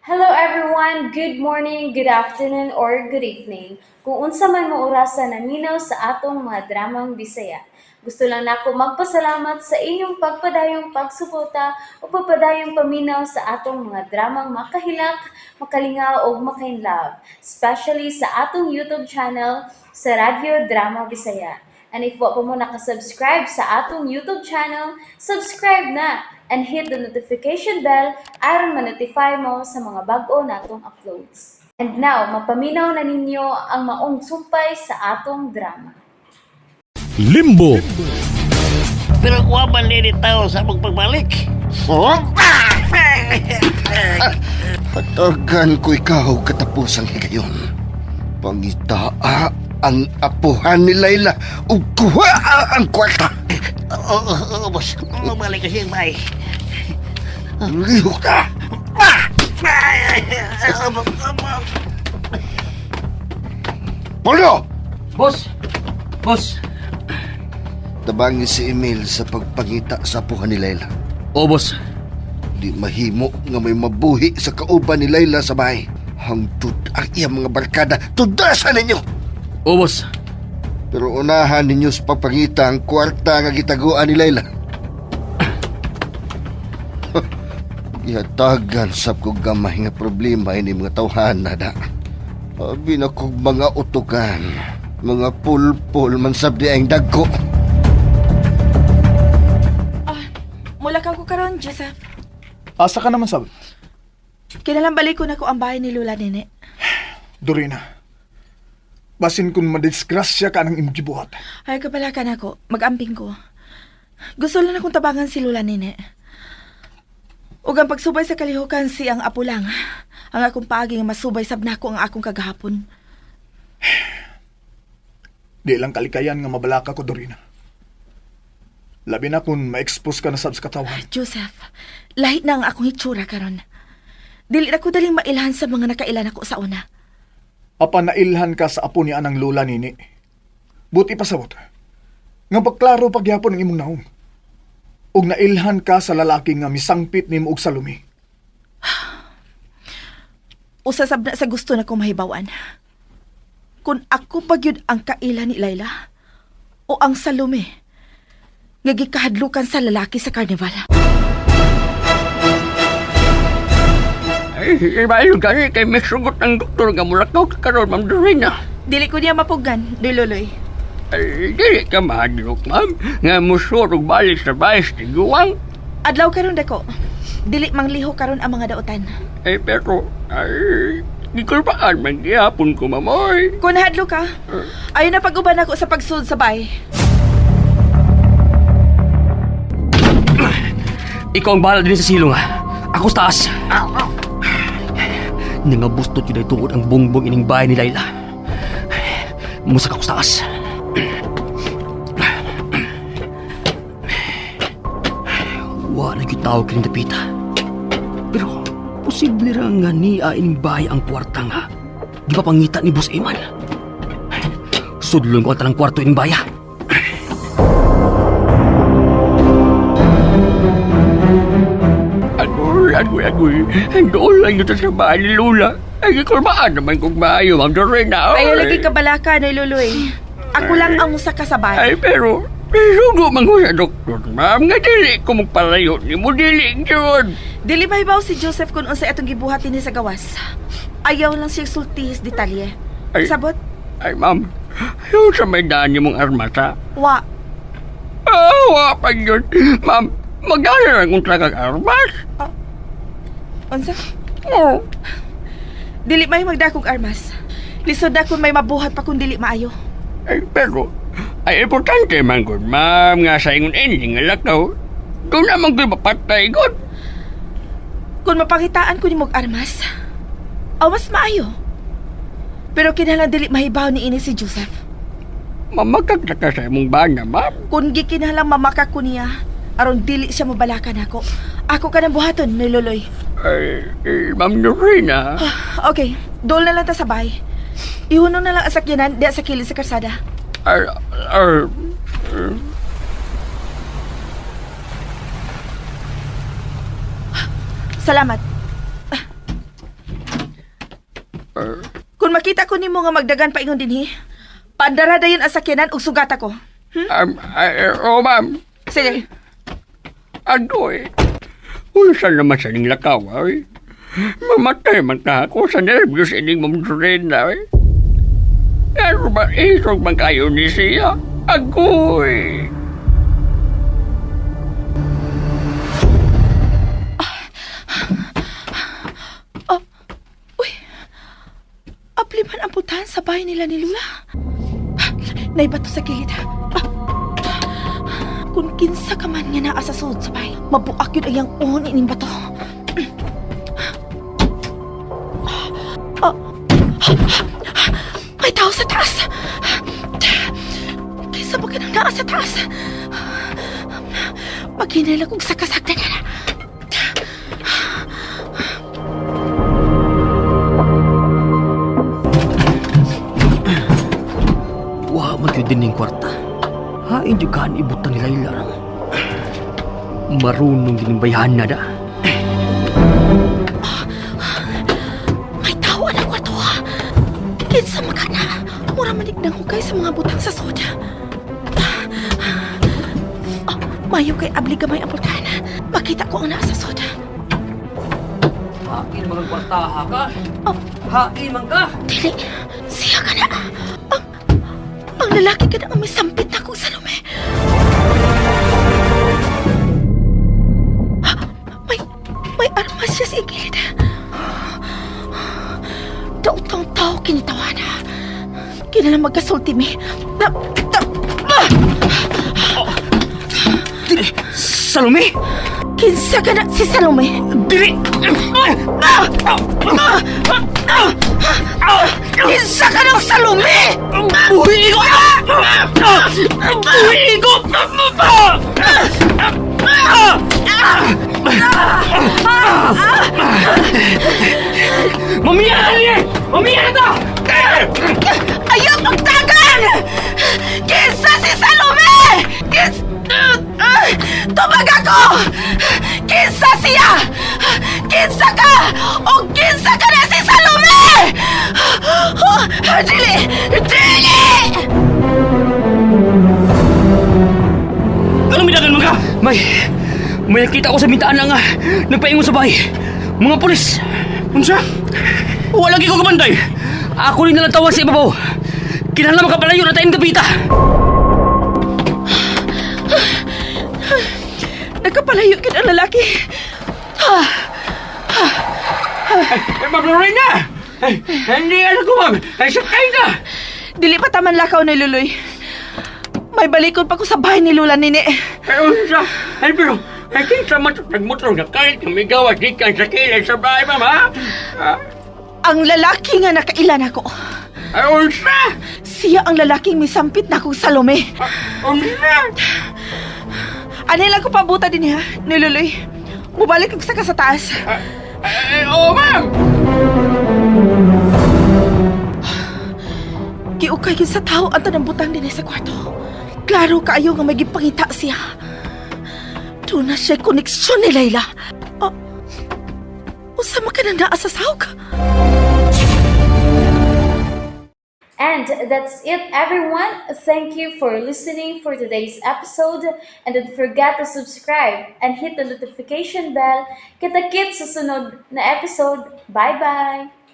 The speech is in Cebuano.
Hello everyone! Good morning, good afternoon, or good evening. Kung unsa man mo orasa naminaw sa atong mga dramang Bisaya. Gusto lang nako magpasalamat sa inyong pagpadayong pagsuporta o pagpadayong paminaw sa atong mga dramang makahilak, makalingaw ug makainlove, especially sa atong YouTube channel sa Radyo Drama Bisaya. And if wa pa mo nakasubscribe sa atong YouTube channel, subscribe na and hit the notification bell aron ma-notify mo sa mga bag-o natong uploads. And now, mapaminaw na ninyo ang maong sumpay sa atong drama. Limbo. Pero wa man ni tao sa among pagbalik. Oh? Patagan ko ikaw katapusang higayon. Pangitaa ang apuhan ni Layla ug kuha ang kwarta. Oo, oo, boss. Mabalik kasi ang bahay. Lihok ka! Polyo! Boss! Boss! Tabangi si Emil sa pagpangita sa apuhan ni Layla. Oo, boss. Di mahimo nga may mabuhi sa kauban ni Layla sa bahay. Hangtod ang iyang mga barkada, tudasan ninyo! Oo, boss. Pero unahan ninyo sa pagpangita ang kwarta nga gitaguan ni Layla. Ihatagan sab ko gamay nga problema ini mga tawhan na da. Abi na kog mga utukan, mga pulpul man sab di ang dagko. Mula ka ko karon, Joseph. Asa ka naman sab? Kinalang balik ko na ko ang bahay ni Lula Nene. Dorina. Basin kung madisgrasya ka ng imong gibuhat. Ay, kapala ka na ako. Mag-amping ko. Gusto lang akong tabangan si Lula Nene. Ug ang pagsubay sa kalihukan si ang apo lang. Ang akong paagi nga masubay sab nako ang akong kagahapon. Di lang kalikayan nga mabalaka ko, Dorina. Labi na kung ma-expose ka na sab sa katawan. Joseph, lahi na ang akong hitsura karon. Dili na ko daling mailhan sa mga nakailan ako sa una. Apan nailhan ka sa apo ni anang lola nini. Buti pa sabot. Nga pagklaro pagyapon ang imong naong. Ug nailhan ka sa lalaki nga misangpit nimo og salumi. Usa sab na sa gusto na kong mahibawan. Kung ako pa gyud ang kaila ni Layla o ang Salome nga gikahadlukan sa lalaki sa karnival. Ay, ibayo gani kay may sugot ang doktor nga mulakaw ka karon, Ma'am Dorina. Dili ko niya mapugan, Duy Luloy. Ay, dili ka mahadlok, ma'am. Nga musurog balik sa bahay sa tiguang. Adlaw karon dako. Dili mangliho karon ang mga dautan. Ay, pero, ay, gikulpaan man gihapon ko, ma'am, oy. Kung nahadlok ka, ayo na pag-uban ako sa pagsud sa bay. Ikaw ang bahala din sa silong, ha? Ako sa taas. Nangabustot yun ay tuod ang bongbong ining bahay ni Layla. Musak ako sa taas. Wa na gyud tao kining dapita. Pero posible ra nga niya ining bahay ang kwarta nga. Gipapangita ni Boss Eman. Sudlon ko ang tanang kwarto ining baya. Agoy, agoy, agoy. Doon lang ito sa bahay ni Lula. Ay, gikulpaan naman kong maayo, Ma'am Dorina. Ayo oy. lagi ka balaka, Noy Luloy. Ako lang ang musa ka sa Ay, bay. pero, sugo man ko sa doktor, ma'am. Nga dili ko magpalayo ni mo, dili yun. Dili mahibaw si Joseph kung unsay atong gibuhat dinhi sa gawas. Ayaw lang siya sultihis detalye. Ay. Sabot? Ay, ma'am, ayaw sa may daan niyo mong armas, ha? Wa. Ah, wa pa yun. Ma'am, magdala lang kung talagang armas. Unsa? Oo. Dili may magdakog armas. Lisod na kung may mabuhat pa kung dili maayo. Ay, pero, ay, importante man gud, ma'am, nga sa ingon ending nga lakaw. Doon naman ko'y mapatay, god. Kung mapangitaan ko nimog armas, aw mas maayo. Pero kinahanglan dili mahibaw ni ini si Joseph. Mamakak na ka sa imong bana, ma'am. Kung gikinahanglan mamaka ko niya, aron dili siya mabalakan ako. Ako ka ng buhaton, ni Loloy. Ay, eh, Ma'am Norina. Okay, dool na lang ta sa bahay. Ihunong na lang ang sakyanan diya sa kilid sa karsada. Ay, ay, Salamat. Kung makita ko nimo nga magdagan pa ingon dinhi, paandara dayon ang sakyanan ug sugata ko. Ay, oh, ma'am. Sige. Agoy. Unsa naman sa ning lakaw, ay. Mamatay man ta ako sa nervyos ining Ma'am Lorena, ay. Pero ba, isog man kayo ni siya? Agoy. Uy. Apli man ang putahan sa bahay nila ni Lula. Naibato sa kilid. Ah. Kung kinsa ka man nga naa sa sulod sa bahay, mabuak yun ang iyang uhon ining bato. Ah. May tao sa taas! Kinsa ba kanang naa sa taas? Maghinay lang kong sakasagdan na. Wa man gyud din ning kwarta. Hain jud kan ibutang ni Layla ra. Marunong gining bayhan na da. May tao ang kwarto ha. Kinsa makana. Mura manig nang hukay sa mga butang sa soda. Ah, mayo kay abli gamay ang pultahan. Makita ko ang nasa soda. Hain man ang kwarta ha ka. Oh. Hain man ka. Dili, siya ka na. Ang lalaki ka na ang may sampit na kong Salome. Ah, may armas siya sa igilid. Dautang tao kinitawana. Kinala magkasulti mi. Na, na, ah! Dili, Salome. Kinsa ka na si Salome? Dili. Kinsa ka ng Salome? Buhi ko. Buhi ko. Mamiya na niya! Mamiya na ta! Ayaw magtagan! Kinsa si Salome! Kins... Tubag ako! Kinsa siya! Kinsa ka! O kinsa ka na si Salome! Dili! Dili! Ano midagan mo ka? May nakita ko sa bintaan lang ah. Nagpaingon sa bahay. Mga pulis. Unsa? Wala lagi ko kabanday. Ako rin nalang tawa sa ibabaw. Kinahanglan makapalayo na tayong dapita. Nagkapalayo gid ang lalaki. Eh, Ma'am Lorena! Ay, hindi alam ko, ma'am. Ay, sakay na! Dili pa taman lakaw ni Luloy. May balikon pa ko sa bahay ni Lula Nini. Pero unsa? Ay, pero, ay, kinsa man ito nagmotor nga kahit kamigawas di ka sa kilay sa bahay, ma'am, ha? Ah, Ang lalaki nga nakailan ako. Ay, unsa? Siya ang lalaking misampit na akong Salome. Ah, unsa? Ano lang ko pabuta din ha, ni Luloy. Mubalik ko sa ka sa taas. Ah, Ay, oo, ma'am! Giukay yun sa tao ang tanang butang din sa kwarto. Klaro kaayo nga may gipangita siya. Doon na siya koneksyon ni Layla. Oh, usa man ka na naa sa sahog? And that's it, everyone. Thank you for listening for today's episode. And don't forget to subscribe and hit the notification bell. Kita-kits sa sunod na episode. Bye-bye!